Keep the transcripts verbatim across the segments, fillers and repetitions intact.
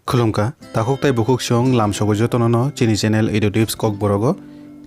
Khulumkha, takhuk tai bukhuk song lamsogo jotono no chini channel Edu Tips Kokborogo.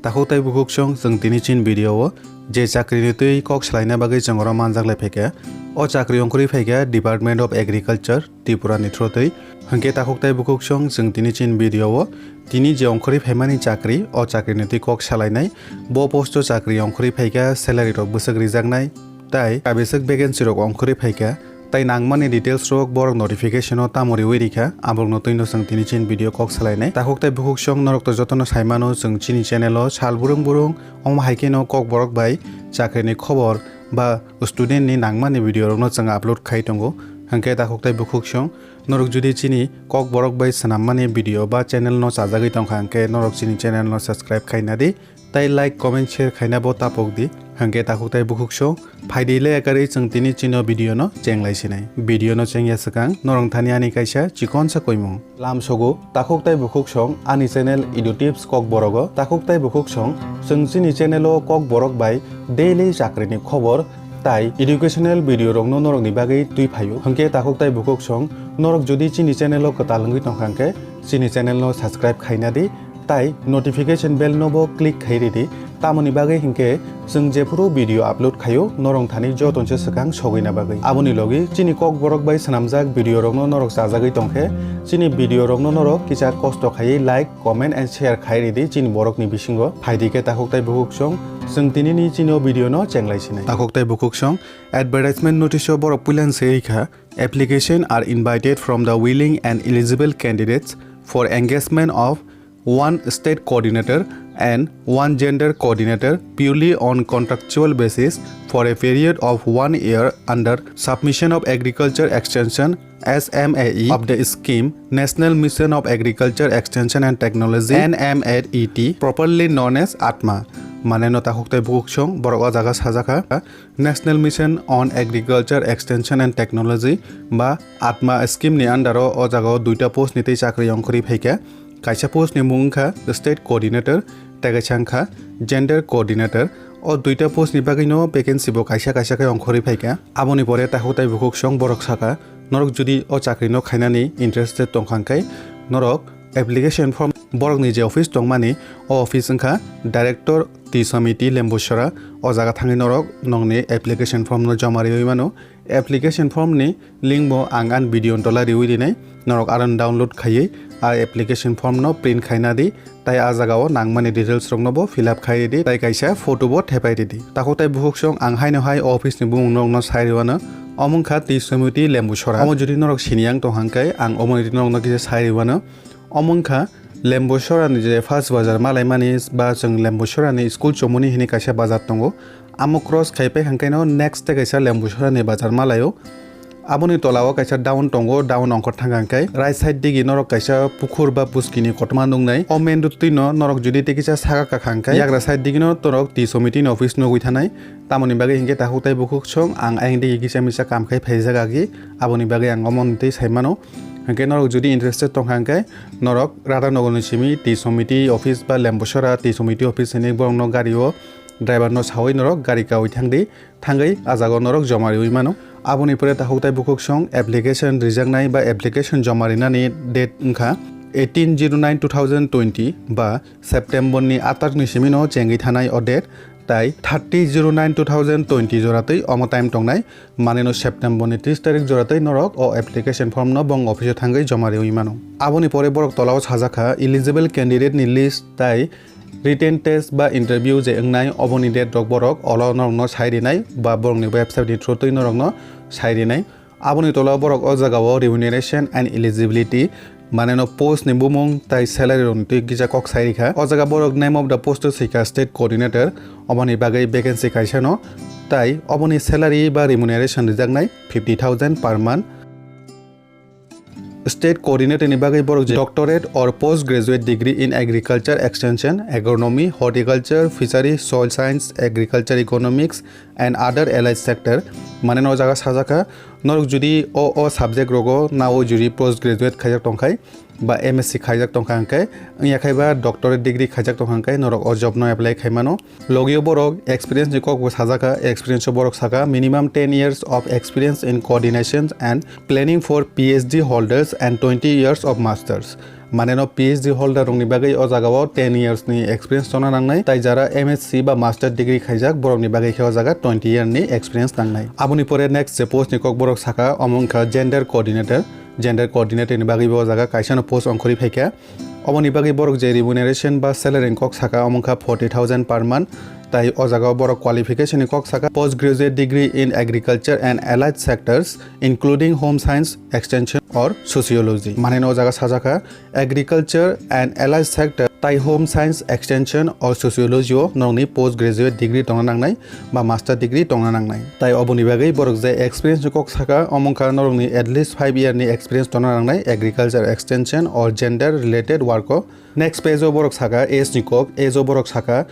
Takhuk tai bukhuk song chwng tini chin video o je chakri ni twi kok salaina bagwi chwng oro manjak lai phaikha. O chakri ongkhorwi phaikha Department of Agriculture, Tripura ni through twi. Hwnkhe takhuk tai bukhuk song chwng tini chin video o tini je ongkhorwi phaimani chakri, o chakri ni twi kok salainai. Bo post o chakri ongkhorwi phaikha, salary rok bwswk rijaknai, tai kabiswk vacancy rok ongkhorwi phaikha, tai nangmani details rok borok notification o tamo riwi rikha, aborokno twino chwng tini chin video kok salainai. Takhuk tai bukhuk song norok to jotono saimano chwng chini channel o sal burung burung, omo hai kheno Kokborok bai chakri ni khobor ba student ni nangmani video rokno chwng upload khai tongo. Hwnkhe takhuk tai bukhuk song norok judi chini Kokborok bai swnammani video ba channel no chajagwi tongkha hwnkhe norok chini channel no subscribe khaina di. Tai like, comment, share khaina bo tapok di. Hwnkhe takhuk tai bukhuk song phaidi le ekarwi chwng tini chino video no chenglai sinai. Video no chengya swkang norok thani ani kaisa chikonsa koimung. Lamsogo takhuk tai bukhuk song ani channel Edu Tips Kokborogo. Takhuk tai bukhuk song chwng chini channel o Kokborok bai daily chakri ni khobor tai educational video rokno norokni bagwi twi phaio. Hwnkhe takhuk tai bukhuk song norok jodi chini channel o kwtal wngwi tongkha hwnkhe chini channel no subscribe khaina di, tai notification bell no bo click khai ridi. Tamoni bagwi hinkhe chwng jephuru video upload khaio norok thani jotonse swkang sogwina bagwi. Aboni logi chini Kokborok bai swnamjak video rokno norok chajagwi tongkhe chini video rokno norok kisa kosto khaiwi like, comment and share khai ridi chini borokni bisingo. Phaidi khe takhuk tai bukhuk song chwng tinini chini o video no chenglai sinai. Takhuk tai bukhuk song advertisement notice o borok puilan se rikha, application are invited from the willing and eligible candidates for engagement of one state coordinator and one gender coordinator purely on contractual basis for a period of one year under submission of agriculture extension S M A E of the scheme National Mission of Agriculture Extension and Technology, N M A E T, properly known as atma. Mane no takhuk tai bukhuk song borok o jaga sajakha National Mission on Agriculture Extension and Technology ba atma scheme ni under o o jaga o duita post ni tei chakri ongkhorwi phaikha. Kaisa post ni mung wngkha state coordinator, tei kaisa wngkha gender coordinator. O duita post ni bagwi no vacancy bo kaisa kaisa khe ongkhorwi phaikha. Aboni pore takhuk tai bukhuk song borok sakha, norok jodi o chakri no khainani interested tongkha hwnkhe norok application form borok ni je office tongmani, o office wngkha Director T Samiti Lembusora. O jaga thangwi norok nokni application form no joma riwi mano. Application form ni link bo ang ani video ni tola riwi rinai, norok aro download khaiwi a application form no print khaina di, tai a jaga o nangmani details rok no bo fill up khai ridi, tai kaisa photo bo thepai ridi. Takhuk tai bukhuk song ang haino hai office ni bumung norok no sai riwano, omo wngkha T Samiti Lembusora. Omo jodi norok sini yang tong hwnkhe ang omo ni norok no kisa sai riwano. Omo wngkha Lembusora ni je first bazar malaimani ba chwng Lembusora ni school chomoni hini kaisa bazar tongo. Amo cross khai pai hwnkhe no next tei kaisa Lembusora ni bazar malaio. Aboni tola o kaisa down tongo, down ongkhor thang hwnkhe right side digi norok kaisa pukhur ba puski ni kotorma nuknai. O main road twi no norok jodi tei kisa saka kakha hwnkhe yagra side digi no norok T Samiti ni office nugwi thanai. Tamoni bagwi hinkhe takhuk tai bukhuk song ang ayang digi kisa misa kam khai phaijak agi. Aboni bagwi ang omo twi sai mano. Hinkhe norok jodi interested tongkha hinkhe norok Radhanagar ni simi T Samiti office ba Lembusora T Samiti office hinwi borok no gari o driver no sawi norok gari kawi thang di. Thangwi a jaga o norok joma riwi mano. Aboni pore takhuk tai bukhuk song application rijaknai ba application joma rinani date wngkha eighteen zero nine two thousand twenty ba September ni atharo ni simi no chengwi thanai o date, tai thirty zero nine two thousand twenty jora twi omo time tongnai, mane no September ni tris tarik jora twi norok o application form no bong office o thangwi joma riwi mano. Aboni pore borok tola o sajak kha eligible candidate ni list tai written test ba interview je wngnai, oboni date rok borok olo norokno sai rinai ba borokni website ni through twi norokno sai rinai. Aboni tola borok o jaga o remuneration and eligibility, mane no post ni bumung tai salary rok ni twi kisa kok sai rikha. O jaga borok name of the post swikha state coordinator, oboni bagwi vacancy kaisa no, tai oboni salary ba remuneration rijaknai fifty thousand per month. State coordinator ni bagwi borok je doctorate or post graduate degree in agriculture extension, agronomy, horticulture, fishery, soil science, agriculture economics and other allied sector, mane no jaga sajak kha. Norok jodi o o subject rogo nao jodi post graduate khaijak tongkhai, ba M S C khaijak tongkha hwnkhe, wngya khai ba doctorate degree khaijak tongkha hwnkhe norok o job no apply khaimano. Logio borok experience ni kok bo sajakha, experience o borok saka minimum ten years of experience in coordination and planning for P H D holders and twenty years of masters. Mane no P H D holder rokni bagwi o jagao ten years ni experience tongna nangnai, tai jara M S C ba master degree khaijak borokni bagwi khe o jaga twenty year ni experience nangnai. Aboni pore next je post ni kok borok saka, omo wngkha gender coordinator. Gender coordinator ni bagwi bo o jaga kaisa no post ongkhorwi phaikha. Oboni bagwi borok je remuneration ba salary ni kok saka, omo wngkha forty thousand per month. Tai o jagao borok qualification ni kok saka, post graduate degree in agriculture and allied sectors including home science extension or sociology. Mane no o jaga sajakha, agriculture and allied sector tai home science extension or sociology o norokni post graduate degree tongna nangnai ba master degree tongna nangnai. Tai oboni bagwi borok je experience ni kok saka, omo wngkha norokni at least five year ni experience tongna nangnai agriculture extension or gender related work o. Next page o borok saka age ni kok, age o borok saka,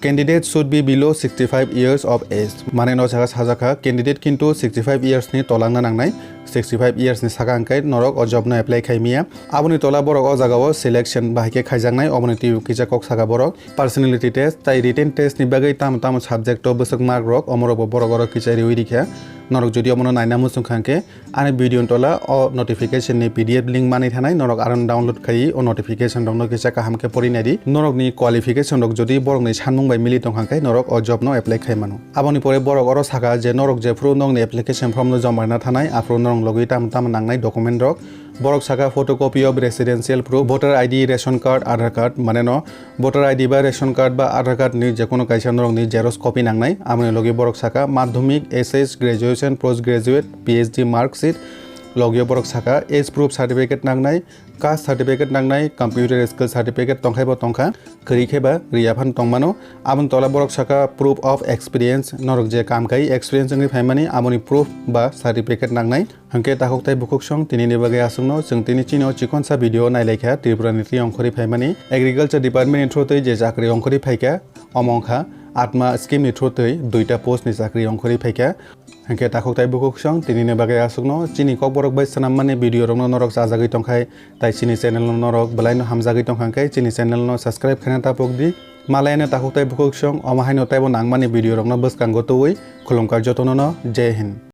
candidate should be below sixty-five years of age. Mane no jaga sajakha, candidate kintu sixty-five years ni tolangna nangnai, sixty-five years ni saka hwnkhe norok o job no apply khai miya. Aboni tola borok o jagao selection bahai khe khaijaknai, oboni twibo kisa kok saka borok. Personality test tai written test ni bagwi tamo tamo subject o bwswk mark rok, omorok bo borok oro kisa riwi rikha. Norok jodi omono naina muchung kha hwnkhe, ani video ni tola o notification ni P D F link manwi thanai, norok aro download khai o notification rok no kisa kaham khe pori nai di. Norok ni qualification rok jodi borok ni sanmung bai mili tong kha khe norok o job no apply khai mano. Aboni pore borok oro saka je norok jephuru nokni application form no joma rwna thanai, aphuru norok logwi tamo tamo nangnai document rok. Borok saka photocopy of residential proof, voter I D, ration card, Aadhaar card, mane no voter I D ba ration card ba Aadhaar card ni jekono kaisa norokni xerox copy nangnai. Aboni logi borok saka madhyamik, H S, graduation, post graduate, P H D mark sheet, logio borok saka age proof certificate nangnai, caste certificate nangnai, computer skill certificate tongkhai bo tongkha, kwrwi khe ba rwya phano tongmano. Aboni tola borok saka proof of experience, norok je kam khai experience wngwi phaimani aboni proof ba certificate nangnai. Hwnkhe takhuk tai bukhuk song tini ni bagwi aswkno, chwng tini chini o chikonsa video nailaikha Tripura ni twi ongkhorwi phaimani agriculture department ni through twi je chakri ongkhorwi phaikha, omo wngkha Atma scheme ni through twi duita post ni chakri ongkhorwi phaikha. Hwnkhe takhuk tai bukhuk song tini ni bagwi aswkno, chini kokborok bai swnammani video rokno norok chajagwi tongkhai, tai chini channel no norok belai no hamjagwi tongkha hwnkhe chini channel no subscribe khaina tapok di. Malai ano takhuk tai bukhuk song omo haino taibo nangmani video rokno bwskango tubui. Khulumkar jotono no, Jai Hind.